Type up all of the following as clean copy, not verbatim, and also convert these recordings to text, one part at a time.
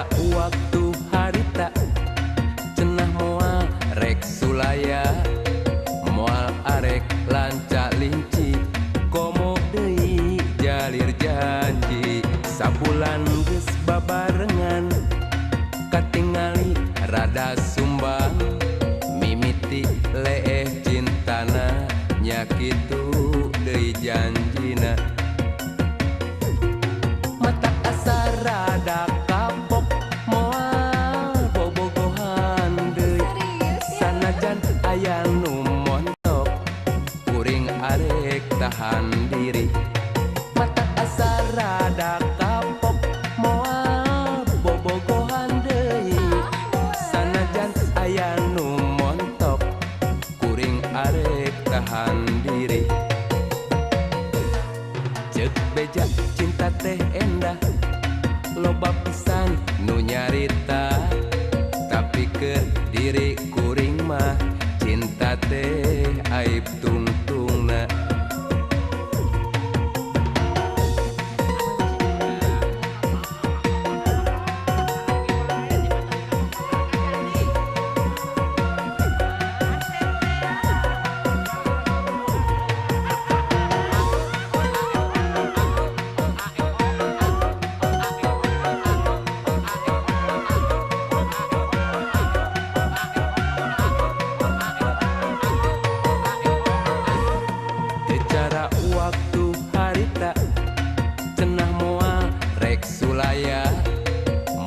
Cara waktu harita cenah moal rek sulaya, moal arek lanca linci, komo deui jalir janji. Sabulan geus babarengan, katingali rada sumbang, mimiti leeh cintana, nya kitu deui janjina. Mata asa rada kapok moal bobogohan deui, sanajan aya nu montok kuring arek tahan diri. Mata asa rada kapok moal bobogohan deui, sanajan aya nu montok kuring arek tahan diri. Ceuk beja cinta teh endah, loba pisan nu nyarita, tapi keur diri kuring mah cinta teh aib tungtungna. Cara waktu harita cenah moal rek sulaya,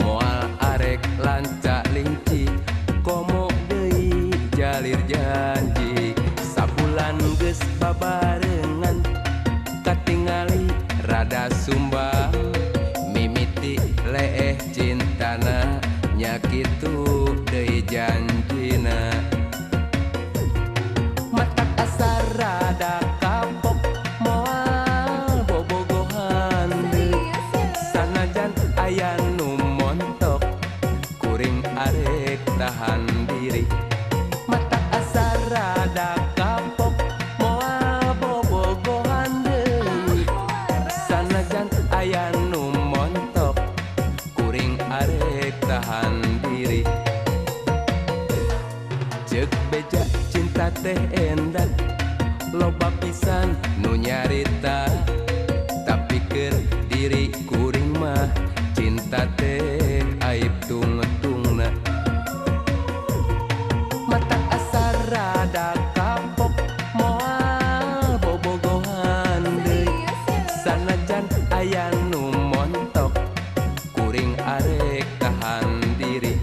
moal arek lanca linci, komo deui jalir janji. Sabulan geus babarengan, katingali rada sumbang, mimiti leeh cintana, nya kitu deui janjina. Mata asa rada kapok moal bobogohan deui, sanajan aya nu montok kuring arek tahan diri. Mata asa rada kapok moal bobogohan deui, sanajan aya nu montok kuring arek tahan diri. Ceuk beja cinta teh endah, loba pisan nu nyarita, tapi keur diri kuring mah cinta teh aib tungtungna. Mata asa rada kapok moal bobogohan deui, sanajan aya nu montok kuring arek tahan diri.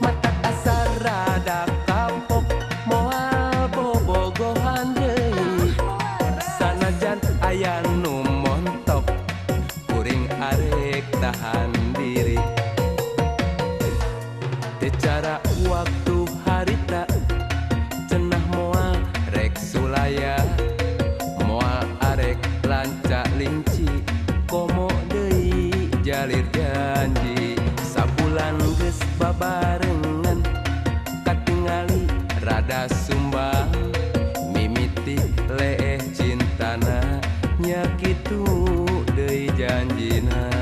Mata asa rada kapok moal bobogohan deui, sanajan aya nu montok kuring arek tahan diri. Teu cara waktu harita cenah moal rek sulaya, moal arek lanca linci, komo deui jalir janji. Sabulan geus babarengan, katingali rada sumbang, mimiti leeh cintana, nya kitu deui janjina.